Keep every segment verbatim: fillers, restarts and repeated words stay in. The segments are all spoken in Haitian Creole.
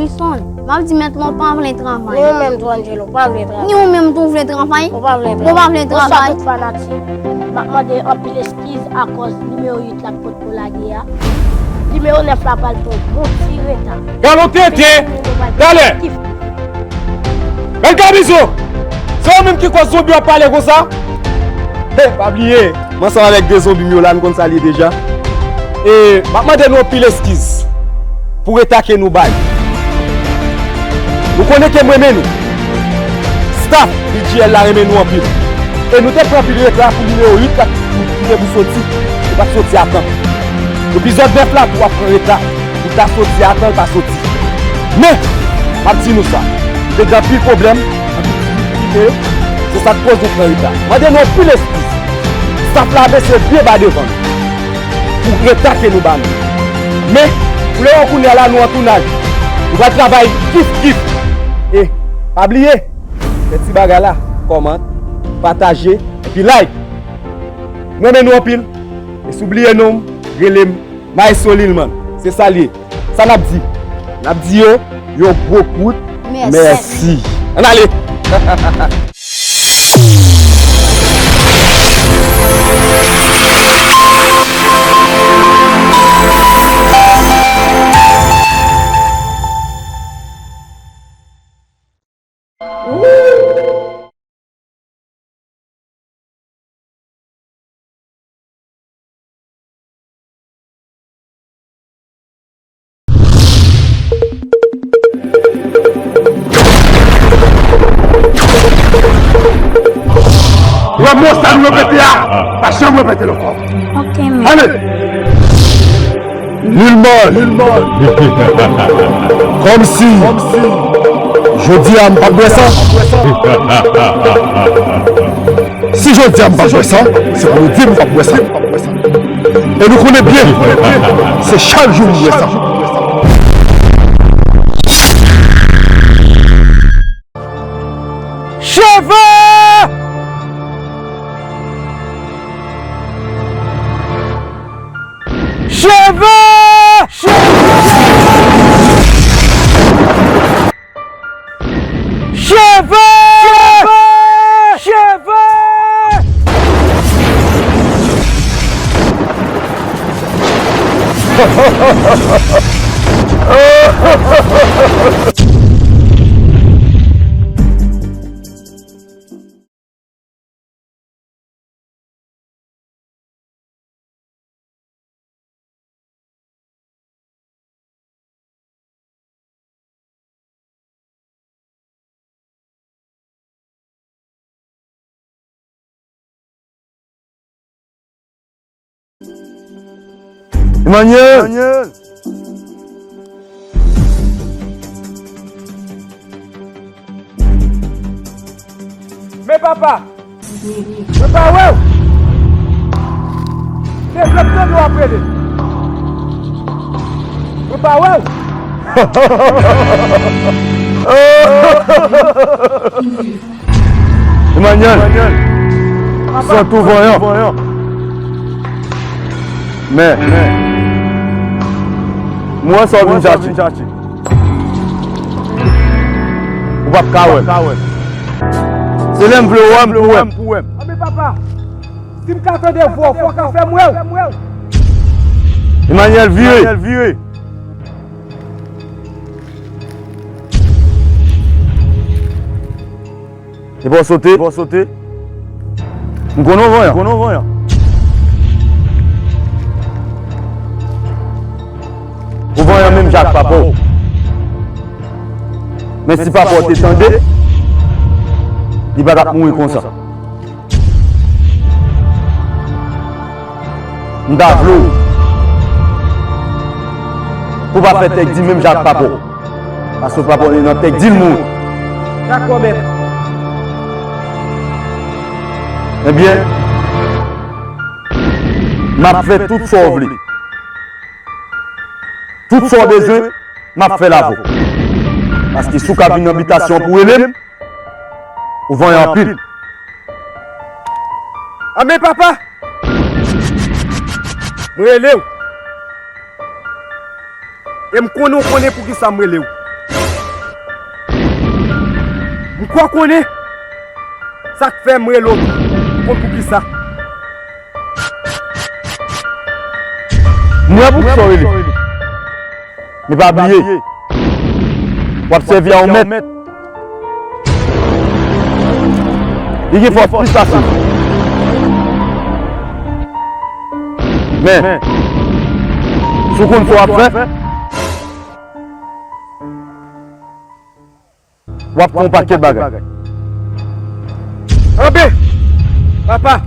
Jackson, m ap di mèt la w pa vle travay. Ni ou menm tou, Angelo, w pa vle travay. Ni ou menm tou w vle travay. Ou pa vle travay. Ou pa vle travay. Bonswa tout fanatik. M ap mande anpil eskiz akòz nimewo uit la potko lage a. Nimewo nèf la pral pran yon bon ti reta. Galon tenten! Talè! Bèl Gabizo! Se ou menm ki kòz zonbi w ap pale konsa? He, pa bliye, m ansanm avèk de zonbi m yo la, n konn sa l ye deja. E, m ap mande nou anpil eskiz pou reta ke nou bay. Nou konnen ke m renmen nou. Staff B G L la renmen nou anpil. E nou te pran anpil reta pou nimewo uit la ki te pou soti. Li pa t soti a tan. Epizòd nèf la tou ap pran reta. Pou ta soti a tan, l pa soti. Men, m ap di nou sa, te gen anpil pwoblèm, anpil difikilte, se sa k koz nou pran reta. Mande nou anpil eskiz. Staff la bese byen ba devan nou pou reta ke nou ba nou. Men, pou lè yo kounye a la, nou an tounaj. Nou pral travay kif kif. E, pa bliye, fè ti bagay la, kòmante, pataje, epi like. M renmen nou anpil. E si w bliye non m, rele m Maestro Lilman. Se sa l ye. Sa n ap di? N ap di yo, yon gwo kout mèsi. Mèsi. Ann ale! Wè mo sa nou repete a, pa janm repete l ankò. Ok, mèt. Ale! Lilman! Lilman! Kòmsi, kòmsi, jodi a m p ap bwè san. Si jodi a m p ap bwè san, se pou nou di m p ap bwè san. E nou konnen byen, se chak jou m bwè san. Cheve! Cheve! Cheve! Cheve! Cheve! Emmanuel! Men papa! Mwen pa wè w! Se vle m tande w ap rele. Mwen pa wè w! Emmanuel, ou santi w vanyan. Men, m wè sa w vin chache. Ou p ap ka wè m. Se lè m vle wè m pou wè m. Anben papa, si m ka tande vwa w, fò w ka fè m wè w. Emmanuel, vire. Epi w sote. Epi w sote. M konnen w vanyan. M konnen w vanyan. Ou vanyan menm jan ak papa w. Men si papa w te tande, li pa t ap mouri konsa. M ta vle w pou w pa fè tèk di menm jan ak papa w. Paske papa w nan tèk di l mouri. Dakò, mèt. Ebyen, m ap fè tout sa w vle. Tout sa w bezwen, m ap fè l avè w. Paske si w ka vin nan bitasyon an pou w rele m, ou vanyan anpil. Anben papa, mwen rele w. E m konnen w konnen poukisa m rele w. Ou kwè w konnen sa k fè m rele w tou. Ou konn poukisa? M wè pou sa w rele. Men pa bliye, w ap sèvi a yon mèt. Li gen fòs plis pase w. Men, si w konn sa w ap fè, w ap fè yon pakèt bagay. Anben, papa,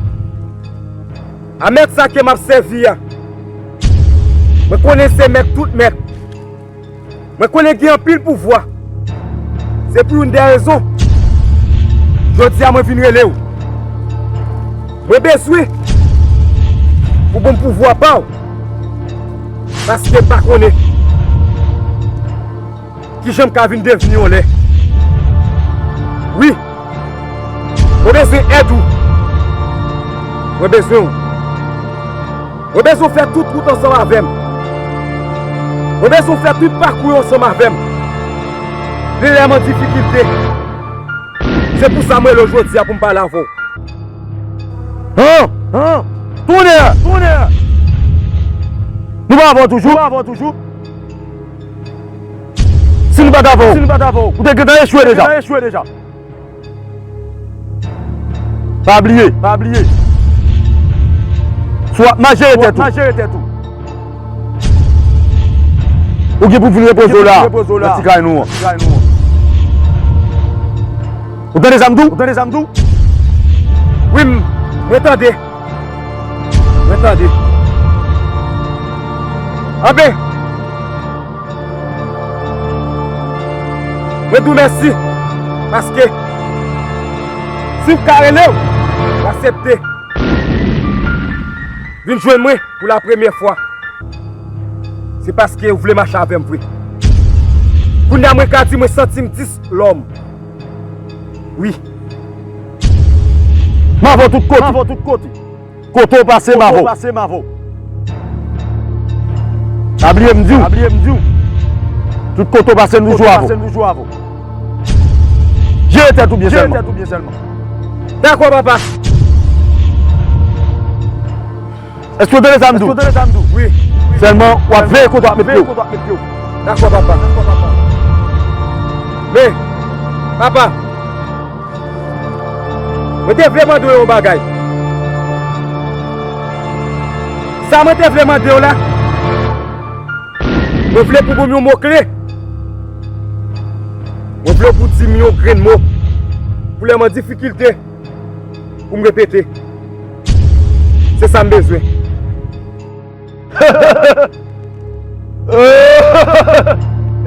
a mèt sa ke m ap sèvi a, mwen konnen se mèt tout mèt. Mwen konnen gen anpil pouvwa. Se pou youn dè rezon jodi a mwen vin rele w. Mwen bezwen pou ban m pouvwa pa w. Paske m pa konnen kijan m ka vin devni yon lè. Wi, mwen bezwen èd ou. Mwen bezwen w. Mwen bezwen w fè tout wout ansanm avè m. Mwen bezwen w fè tout pakou yo ansanm avè m. Lè m an difikilte. Se pou sa mwen rele w jodi a pou m pale avè w. Han! Han! Tounen! Tounen! Nou pa avè w toujou? Nou pa avè w toujou? Si nou pa t avè w, si nou pa t avè w, ou te gentan echwe deja. Gentan echwe deja. Pa bliye, pa bliye. Si w ap mal jere tèt ou, mal jere tèt ou, ou gen pou vin repoze w la, nan ti kay nou an. Ou tande sa m di w? Ou tande sa m di w? Wi, m, mwen tande. Mwen tande. Anben, mwen di w mèsi, paske si m ka rele w, w aksepte vin jwenn mwen pou la premyè fwa, se paske w vle mache avè m vre. Kounye a mwen ka di mwen santi m dis lòm. Wi. M avè w tout kote. M avè w tout kote. Kote w pase, m avè w. Kote w pase, m avè w. Pa bliye m di w. Pa bliye m di w. Tout kote w pase, m toujou avè w. Kote w pase, m toujou avè w. Jere tèt ou byen sèlman. Jere tèt ou byen sèlman. Dakò, papa. Èske w tande sa m di w? Èske w tande sa m di w? Wi. Sèlman, w ap veye kote w ap met pye w. Dakò, papa. Men, papa, mwen te vle mande w yon bagay. Sa mwen te vle mande w la, mwen vle pou w ban m yon mo kle. Mwen vle pou w di m yon grenn mo. Pou lè m an difikilte, pou m repete. Se sa m bezwen.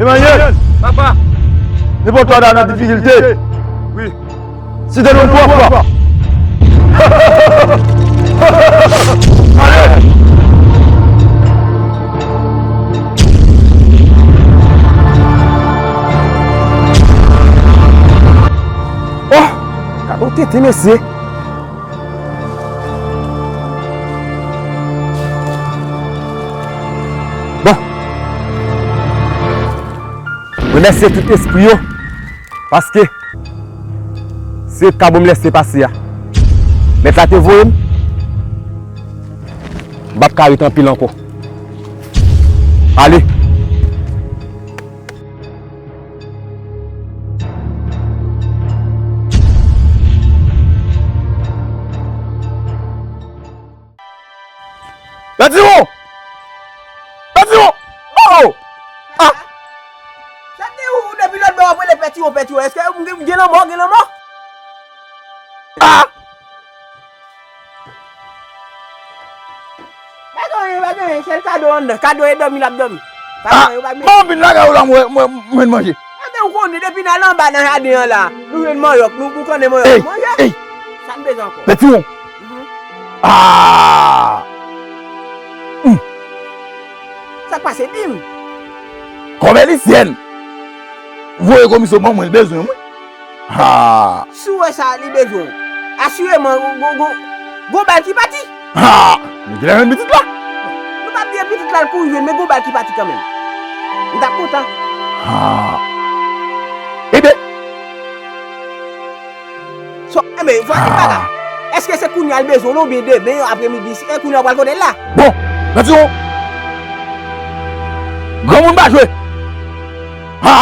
Emmanuel! Papa! Nenpòt lè w ta nan difikilte, wi, site non m twa fwa. Ale! Oh! Gade yon tenten, mesye! Bon. Mwen remèsye tout espri yo, paske se yo k ka ban m lèsepase a. Mèt la te voye m, m p ap ka ret anpil ankò. Ale. Pètiwon! Pètiwon! Oh! Ah! Sa te ou depi lòt bò w ap rele Pètiwon, Pètiwon. Èske ou gen, gen lanmò, gen lanmò? Ah! Pa gen anyen, pa gen anyen. Sèl kado anndan. Kado e dòmi l ap dòmi. Pa gen anyen, pa gen anyen. Bon, m vin lakay ou la, mwen, mwen, mwen manje. Anben, ou konnen, depi n al anba nan jaden an la, nou jwenn manyòk, nou boukannen manyòk, nou manje. Ey, ey. Sa n bezwen ankò? Pètiwon. Mhm. Ah! Hmm. Sa k pase, di m? Kòmèlisyèn voye komisyon ban mwen, l bezwen mwen. Ha! Si w wè sa li bezwen w, asireman, gon, gon, gon bal ki pati. Ha! Men kilè jwenn pitit la? Nou pa bliye pitit la, l kouri jwenn, men gon bal ki pati kanmenm. M t ap kontan. Ha! Ebyen, Men, fò di bagay. Èske se kounye a l bezwen w la oubyen demen apremidi? E kounye a w pral kote l la? Bon, nan ti yon. Granmoun pa jwe. Ha!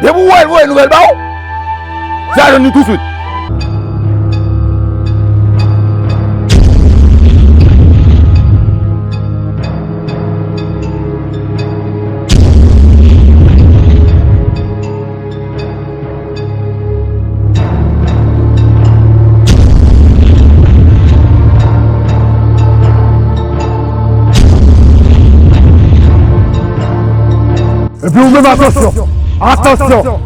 Depi w wè l voye nouvèl ba w, se al jwenn li touswit. Epi ou menm, atansyon! Atansyon!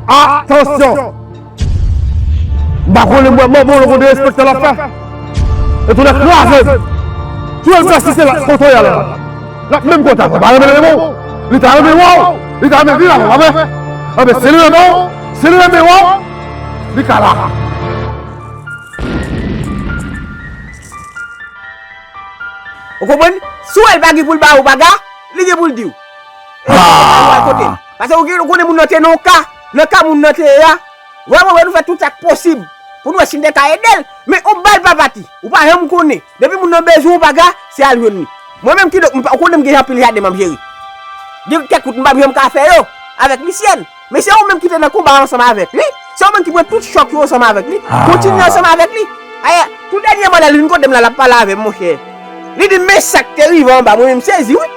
Atansyon! M pa konnen mwen manman w konn derespekte l ap fè. E tou nèt kraze m. Tou el fè si se la kote y al la. L ap menm kote avè w. Pa renmen renmen w. Li ta renmen wè w. Li ta renmen viv avè w, pa vre? Anben, si li renmen w, si li renmen wè w, li ka la. Ou konprann? Si w wè l pa gen pou l ba ou baga, li gen pou l di w. E ou al kote l. Paske ou gen, ou konnen moun nan te nan yon ka, nan ka moun nan te ye a. Vrèman, vre, nou fè tout sa k posib pou nou wè si n te ka ede l. Men yon bal pa pati. Ou pa janm konnen. Depi moun nan bezwen yon baga, se al jwenn li. Mwen menm kidonk, m pa, ou konnen m gen anpil jaden m ap jere. Gen kèk wout m p ap janm ka fè yo avèk Lisyèn. Men se ou menm ki te nan konba ansanm avèk li. Se ou menm ki pran tout chòk yo ansanm avèk li. Kontinye ansanm avèk li. Ayè, tou dènyèman la, li vin kote m la, l ap pale avè m, monchè. Li di m, men sa k te rive anba, mwen menm m sezi, wi.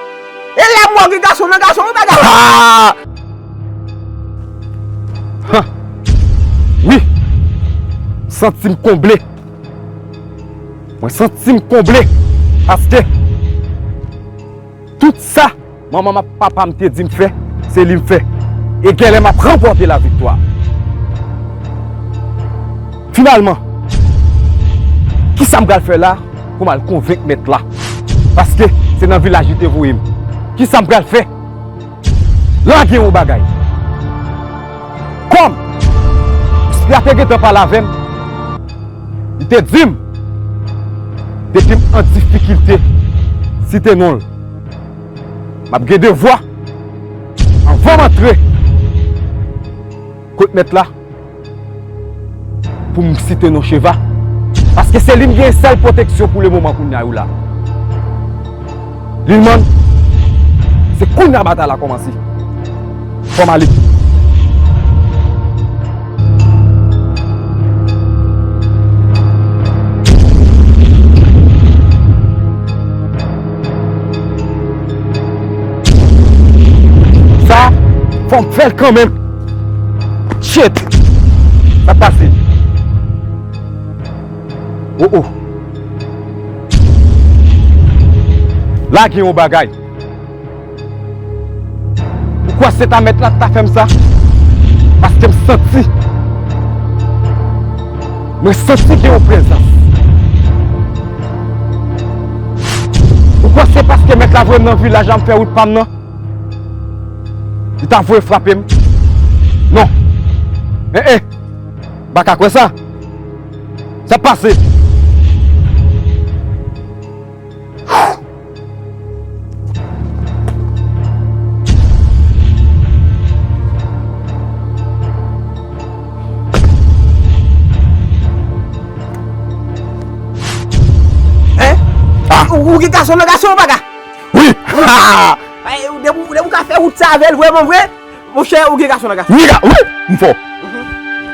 E lanmò gen gason nan gason, wi, bagay. Ha! Wi. M santi m konble. Mwen santi m konble. Paske tout sa manman m ak papa m te di m fè, se li m fè. E genlè m ap ranpòte laviktwa. Finalman, kisa m pral fè la pou m al konvenk mèt la? Paske se nan vilaj li te voye m. Kisa m pral fè? Lage yon bagay. Kòm Espya te gentan pale avè m, li te di m, depi m an difikilte, site non l. M ap gen devwa, anvan m antre kot mèt la, pou m site non Cheva. Paske se li m gen sèl pwoteksyon pou lemoman kounye a yo la. Lilman, se kounye a batay la kòmanse. Fò m ale. Sa, fò m fè l kanmenm. Shit! Sa k pase? Oh, oh. La gen yon bagay. Ou kwè se ta mèt la ki ta fè m sa? Paske m santi, mwen santi gen yon prezans. Ou kwè se paske mèt la voye m nan vilaj la, m fè wout pa m nan, li ta voye frape m? Non. Eh, eh. M pa ka kwè sa. Sa pase. Hein? Ah. Ou, ou gen gason nan gason, ou pa ka? Wi. Ah. Ay, ou, depi, depi ou ka fè wout sa avè l, vrèman vre, monchè, ou gen gason nan gason. Niga, wi, m fò. Mhm.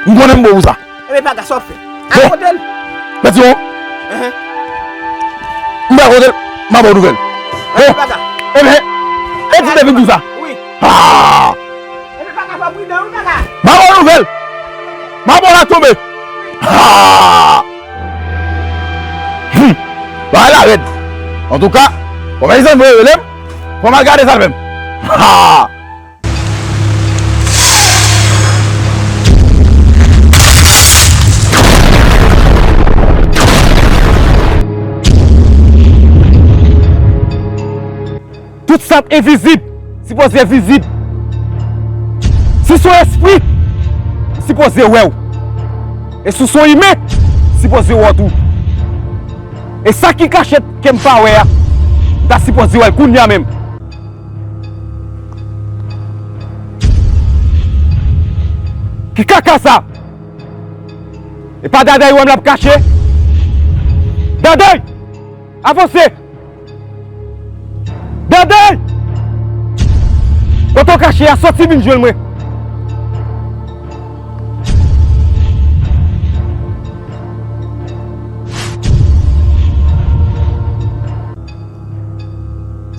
M konnen m bon pou sa. Ebyen, pa ka, sa w ap fè? Al kote l. Mèt Simon. Enhen. M pral kote l, m a ba w nouvèl. Bon. Ebyen, pa ka. Ebyen, e di te vin di w sa. Wi. Ah! Ebyen, pa ka, fò w pridan, wi, pa ka. M a ba w nouvèl. M a ba w la tonbe. Ah! Hum. Bagay la rèd. Antouka, fò m al zanmi rele m, fò m al gade sa l fè m. Ah! Tout sa k envizib sipoze vizib. Si s on espri, m sipoze wè w. E si s on imen, m sipoze wè w tou. E sa ki kachèt ke m pa wè a, m ta sipoze wè l kounye a menm. Ki kaka sa? E pa Dadey ou wè m l ap kache? Dadey! Avanse! Dadey! Kote w kache a, soti vin jwenn mwen.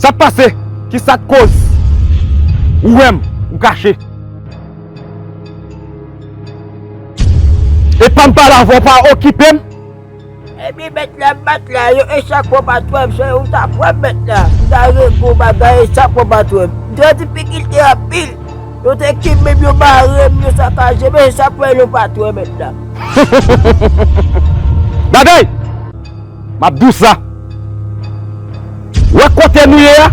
Sa k pase? Kisa k koz ou wè m ou kache? E pa m pale avè w, pa okipe m. Epi bèt la bat la, yo, e chak fwa w pa t wè m, se ou t ap wè bèt la. M ta regle w bagay, e chak fwa w pa t wè m. M te difikilte anpil. Yo te kenbe m, yo mare m, yo sakaje m, e chak fwa yo pa t wè bèt la. Dadey! M ap di w sa. Wè kote nou ye a?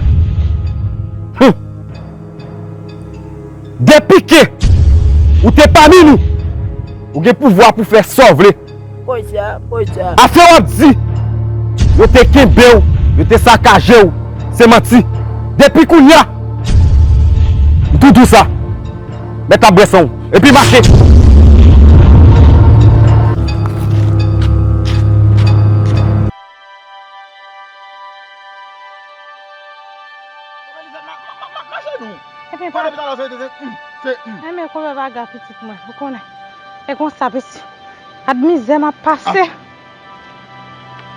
Hum. Depi ke ou te pami nou, ou gen pouvwa pou fè sa w vle. Poze a, poze a. Afè w ap di, yo te kenbe w, yo te sakaje w, se manti. Depi kounye a, m tou di w sa. Mèt ap bwè san w. Epi mache. Epi pa. Kote pitit la se, se, se, mm, se, mm. Enben, kote baga pitit mwen, ou konnen. E konsa, pitit. Gad mizè m ap pase. Ah.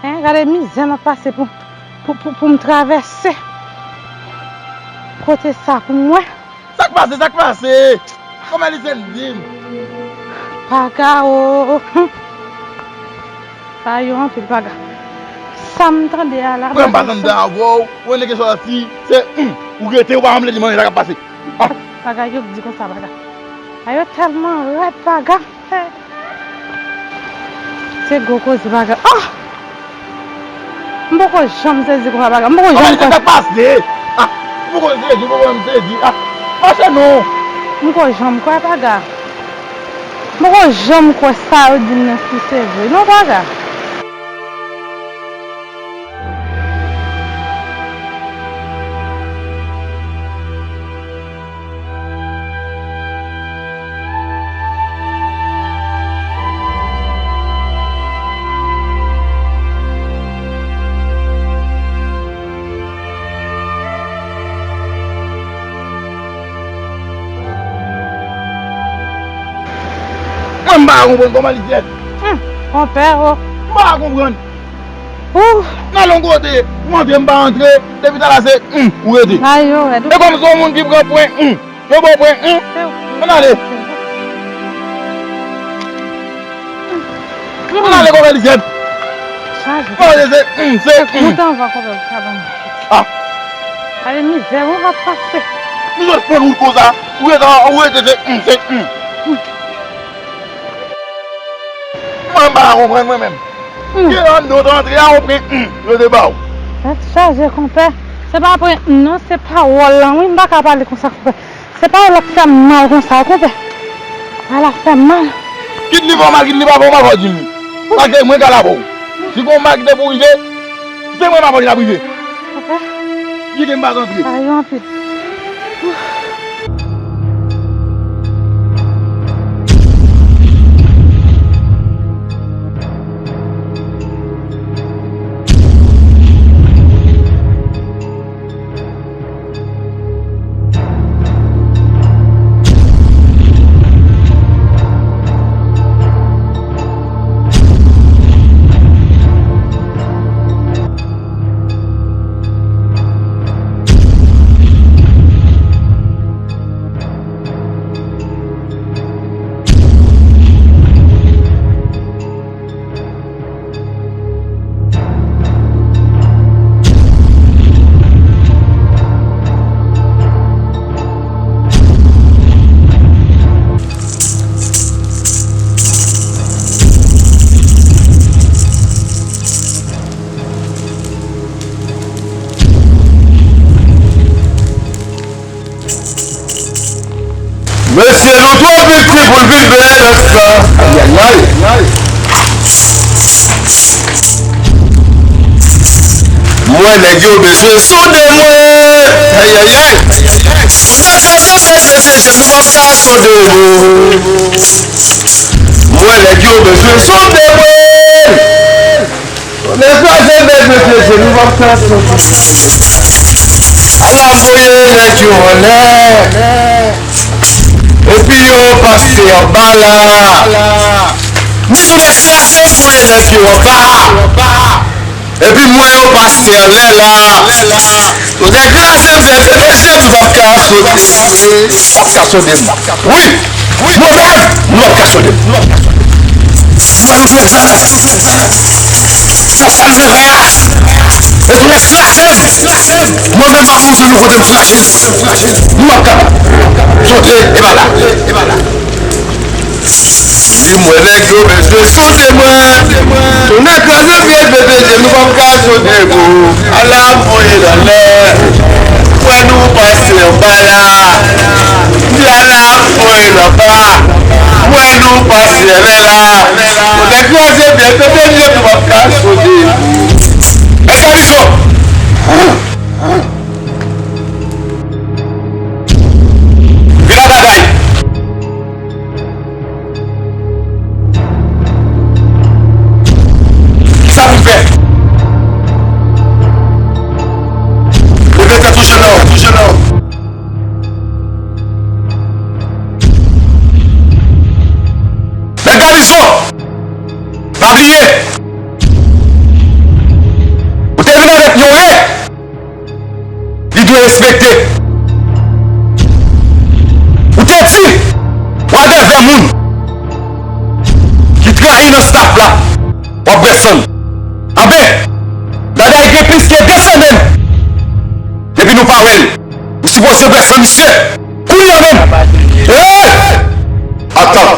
Hein, gade mizè m ap pase pou, pou, pou, pou m travèse kote sa pou mwen. Sa k pase? Sa k pase? Kòman li fè l di m? Paga o. Hum. Sa yo anpil, Paga. Sa m tande a la. Mwen m pa tande avè w. Ou wè nèg sa si se, hum, ou rete, ou pa janm vle di mwen sa k ap pase. Ah. Paga, yo di konsa, Paga. A yo tèlman rèd, Paga. Se gwo koze, Paga. Ah! M poko janm sezi konsa, Paga. M poko janm kwè. Sa k pase? Ah, m poko sezi, m poko janm sezi. Ah, mache non. M poko janm kwè, Paga. M poko janm kwè sa yo di m nan si se vre. Non, Paga. Mwen m pa konprann kòman li fèt. Hum, konpè o. M pa konprann. Ou. Nan yon kote, ou antre, m pa antre, depi talè se, hum, ou rete. Ay, yo, rèd. E kòm se yon moun ki pran pwen, hum, yo ba w pwen, hum. Ann ale. Ann ale, konpè Lizèt. Chaje. Konpè Lizèt, hum, se, hum. Mouton va konpè, sa ban mwen. Ah. Ale mizè, ou va pase. Nou sot pran wout konsa. Ou rete, ou rete, se, hum, se, hum. Mwen, m pa ka konprann mwen menm. Hmm. Ki anndan w te antre a, ou pran, hmm, yo te ba w. Tèt chaje, konpè. Se pa pran, hmm, non, se pawòl lan, wi, m pa ka pale konsa, konpè. Se pawòl la k fè m mal konsa, konpè. Pawòl la fè m mal. Kit li fè w mal, kit li pa fè w mal, fò w di m li. Paske mwen ka la pou w. Si gon mal ki te pou rive, se mwen m ap antre l ap rive. Papa. Kite m pa antre. Sa yo anpil. Mesye, nou twò piti pou l vin bèl ansanm. Ayayay. M wè nèg yo bezwen sonde mwen. Ayayay. Nèg sa yo bezwen se je nou p ap ka sonde yo. M wè nèg yo bezwen sonde mwen. Nèg kraze bèl mesye, nou p ap ka sonde. Ala voye nèg yo anlè. Epi yo pase anba la. M sou nèg kraze voye nèg yo anba. Epi m wè yo pase anlè la. Yo nèg kraze bèl mesye, nou p ap ka sonde. P ap ka sonde m. Wi, wi, mwen menm, nou p ap ka sonde m. Mwen nou fè sa. Fè sa l fè fè a. E tou nèg kraze m. Mwen menm m ap montre nou kote m kraze. Nou p ap ka sonde, e pa la. Di mwen nèg yo bezwen sonde mwen. Tonnè kraze vye bebe je nou p ap ka sonde kou. Ala voye nan lè. Mwen nou pase anba la. Di ala voye nan ba. Mwen nou pase anlè la. Tonnè kraze vye bebe je nou p ap ka sonde. Mèt Gabizo. Vin la batay. Kisa pou fè? Leve tèt ou jèn nan, ou jèn nan. Mèt Gabizo, pa bliye. Ou te vin avèk yon re. Li dwe respekte. Ou te di, w a dèvè moun ki trayi nan staff la, w ap bwè san l. Anben, Dada gen plis ke de semèn depi nou pa wè l. Ou sipoze bwè san misye kounye a menm. Hey! Atan!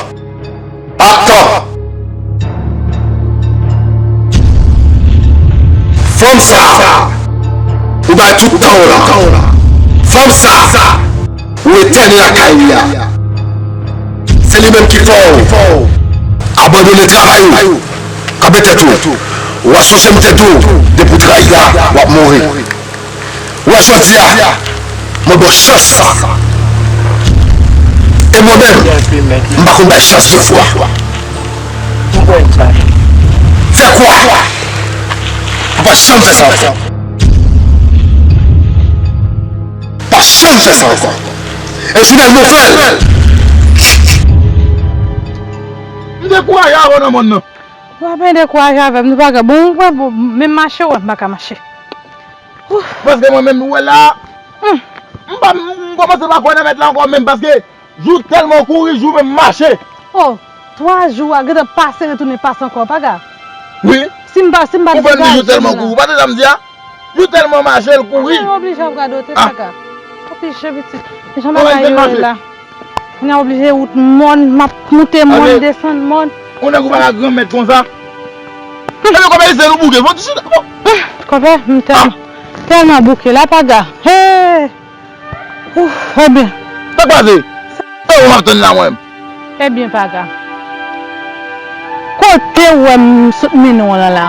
Atan! Fanm sa a, ou bay tout tan w la. Fanm sa a, ou etène lakay li a. Se li menm ki fè w abandone travay ou, kanpe tèt ou. W a sonje m te di w, depi w trayi la, w ap mouri. Ou wè jodi a, mwen ba w chans sa. E mwen menm, m pa konn bay chans de fwa. Fè kwa? Ou pa janm fè sa ankò. Pa janm fè sa ankò. E jounen l mwen fè l. M dekouraje avè w nan mòn nan. Ou pa bezwen dekouraje avè m, nou pa ka. Bon, ou wè, bon, menm mache, ou wè, m pa ka mache. Paske mwen menm, ou wè la, m pa, m kòmanse pa kwè nan mèt la ankò menm, paske jou tèlman kouri, jou menm mache. Oh, twa jou a gentan pase, retounen pase ankò, pa grav. Wi. Si m pa, si m pa degaje m la. Ou fè m di jou tèlman kouri, ou pa te janm di a? Jou tèlman mache, l kouri. Mwen oblije ap radote, pa grav. Oblije, pitit. Jan bagay yo ye la. Mwen oblije wout mòn, m ap moute mòn, desann mòn. Ou nèg ou pa ka granmèt konsa. Epi kòmè se nou bouke, fò ti chita. Kòmè m tèlman, tèlman bouke la, pa grav. Hey! Ouf, ebyen. Sa k pase? E ou m ap tann la mwen. Ebyen, pa grav. Kote w wè m sot mennen w lan la?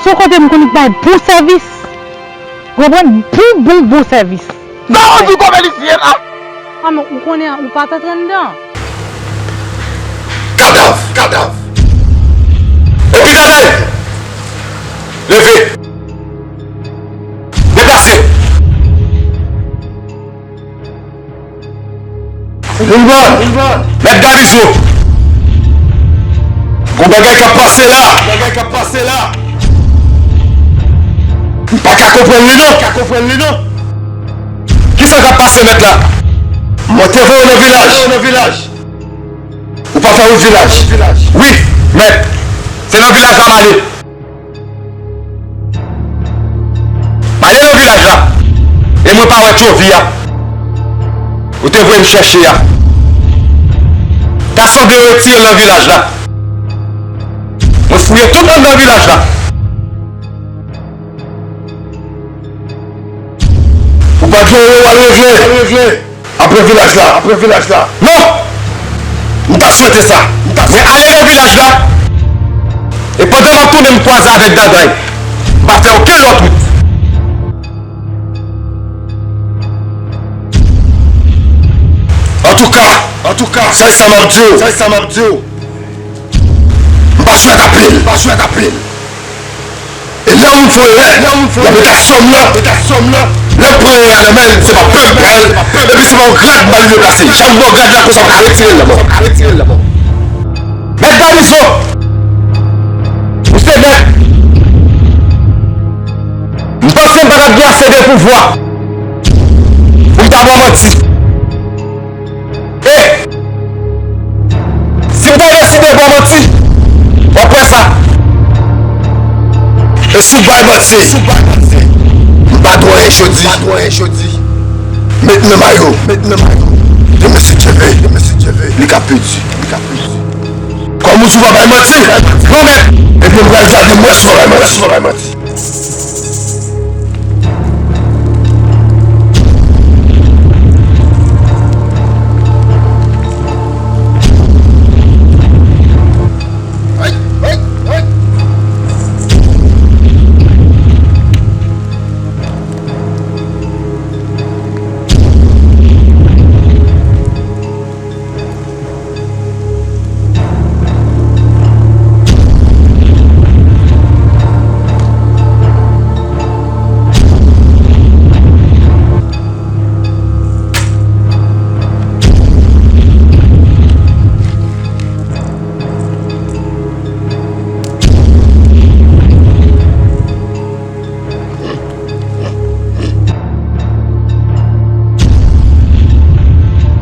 Se yon kote m konn bay bon sèvis. Ou konprann? Bon, bon, bon sèvis. Sa w di kòmè li siye la? A men ou konnen ou pa t antre anndan. Kadav! Kadav! Epi Dada! Leve! Deplase! Mèt Gabizo! Gon bagay k ap pase la! Gon bagay k ap pase la! M pa ka konprann li non! M pa ka konprann li non! Kisa k ap pase mèt la? Mwen te voye w nan vilaj! Nan vilaj! Ou pa fè wout vilaj? Wi, mèt! Se nan vilaj la m ale! M ale nan vilaj la, e mwen pa wè tchovi a ou te voye m chèche a. Ta sanble yo retire l nan vilaj la. Mwen fouye tout anndan vilaj la. Ou pa t voye yo al regle. Apre vilaj la, apre vilaj la. Non! M ta swete sa. M ta, mwen ale nan vilaj la. E pandan m ap tounen, m kwaze avèk Daday. M pa fè okenn lòt wout. Antouka, antouka, Sa e sa m ap di w. Sa e sa m ap di w. M pa jwèt ak pil. M pa jwèt ak pil. E lè yon moun fè erè, lè yon moun fè erè, y ap mete ak sòm nan, mete ak sòm nan. Lè l pran erè a nan men l, se pa pèp l pran l, epi se pa yon grad mal deplase. Chak bò grad la konsa, w ka retire l nan men w. Mèt Garizo, ou se mèt. M panse m pa t ap gen ase de pouvwa pou m ta ba w manti. E si m ta deside ba w manti, w ap wè sa. E si w bay manti, si w bay manti, m pa dwe anyen jodi, m pa dwe anyen jodi. Met nan mayo, met nan mayo. Demen si Dye vle, demen si Dye vle, li ka pi di, li ka pi di. Kòm ou di w pa bay manti, granmèt, epi m pral gade m wè si w pa bay manti, si w pa bay manti.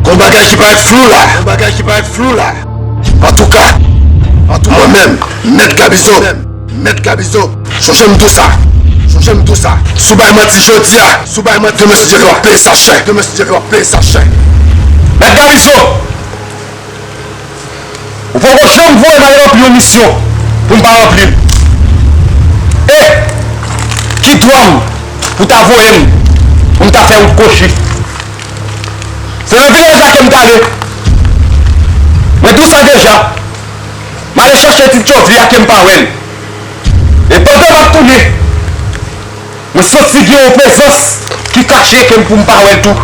Gon bagay ki parèt flou la. Gon bagay ki parèt flou la. Antouka, antouka, mwen menm, Mèt Gabizo, Mèt Gabizo, sonje m di w sa, sonje m di w sa. Si w bay manti jodi a, si w bay manti demen si Dye vle w ap peye sa chè, demen si Dye vle w ap peye sa chè. Mèt Gabizo, ou poko janm voye m al ranpli yon misyon pou m pa ranpli l. E ki dwa m pou ta voye m pou m ta fè wout kwochi? Se nan vilaj la ke m t ale. Mwen di w sa deja. M ale chèche ti Tchovi a ke m pa wè l. E pandan m ap tounen, mwen santi gen yon prezans ki kache ke m pou m pa wè l tou.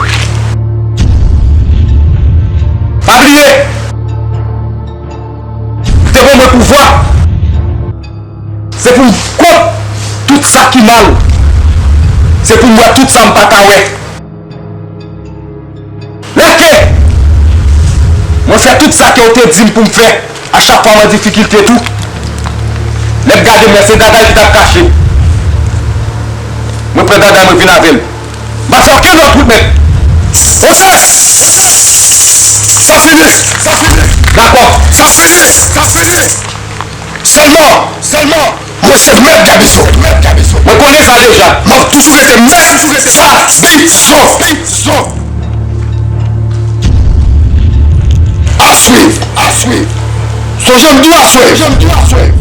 Pa bliye, li te ban mwen pouvwa. Se pou m kont tout sa ki mal. Se pou m wè tout sa m pa ka wè. Lè ke mwen fè tout sa ke w te di m pou m fè, a chak fwa m an difikilte tou, lè m gade m wè se Dada ki t ap kache. Mwen pran Dada, mwen vin avè l. M pa fè okenn lòt wout, mèt. Monchè! Sa fini! Sa fini! Dakò. Sa fini! Sa fini! Sèlman, sèlman, mwen se Mèt Gabizo, Mèt Gabizo. Mwen konnen sa deja. M ap toujou rete mèt, toujou rete sa, Gabizo, Gabizo. Aswiv, aswiv. Sonje m di w aswiv, sonje m di w aswiv.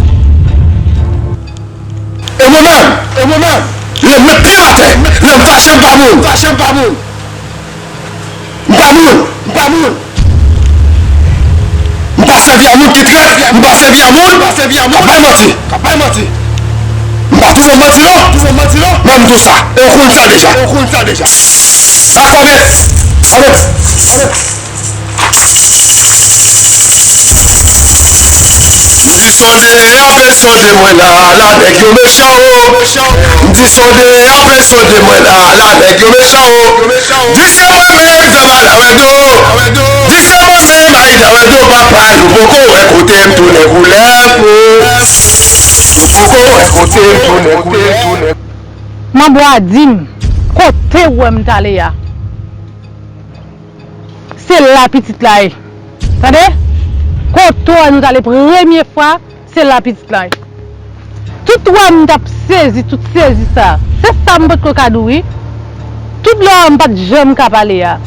E mwen menm, e mwen menm, lè m met pye atè, lè m fache, m pa moun, fache, m pa moun. M pa moun, m pa moun. M pa sèvi a moun ki trèt, m pa sèvi a moun, m pa sèvi a moun k ap bay manti, k ap bay manti. M pa toufe manti non, toufe manti non. Men m di w sa, e w konn sa deja, e w konn sa deja. Dakò, mèt. Alè, alè. M di sonde, y ap sonde mwen la, la nèg yo mechan o. M di sonde, y ap sonde mwen la, la nèg yo mechan o. Di se mwen menm, Zama Lawedo. Di se mwen menm, Ayida Wedo, papa, nou poko wè kote m tounen koulè po. Nou poko wè kote m tounen koulè po. Manbo a di m, kote w wè m t ale a? Se la pitit la ye. Tande? Kote w wè nou t ale premye fwa, se la pitit la ye. Tout wè m t ap sezi, tout sezi sa. Se sa m potko ka di w wi. Tout lè m pa t janm ka pale a.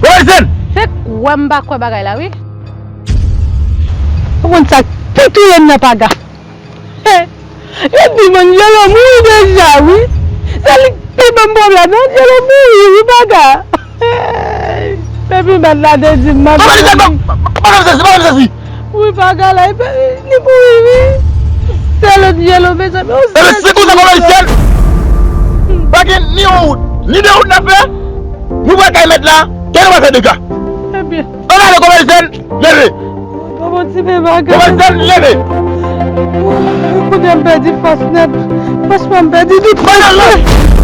Rosen! Se kwè m pa kwè bagay la wi. Ou konn sa k pi touye m nan paga. Yo di m Angelo mouri deja wi. Se li k pi ban m pwoblèm. Angelo mouri wi paga. Depi mèt la te di m m ap mouri. Wi paga la li mouri wi. Sèl Angelo mezanmi. Ebyen se konsa papa Michel. Pa gen ni yon wout, ni de wout n ap fè. Nou pral kay mèt la. Kè nou pa fè dega. Ebyen. Ann ale, Kòmèl Jèn, leve! Kòman ti men bagay? Kòmèl Jèn, leve! Kounye a m pèdi fòs nèt. Franchman, m pèdi tout fòs nèt.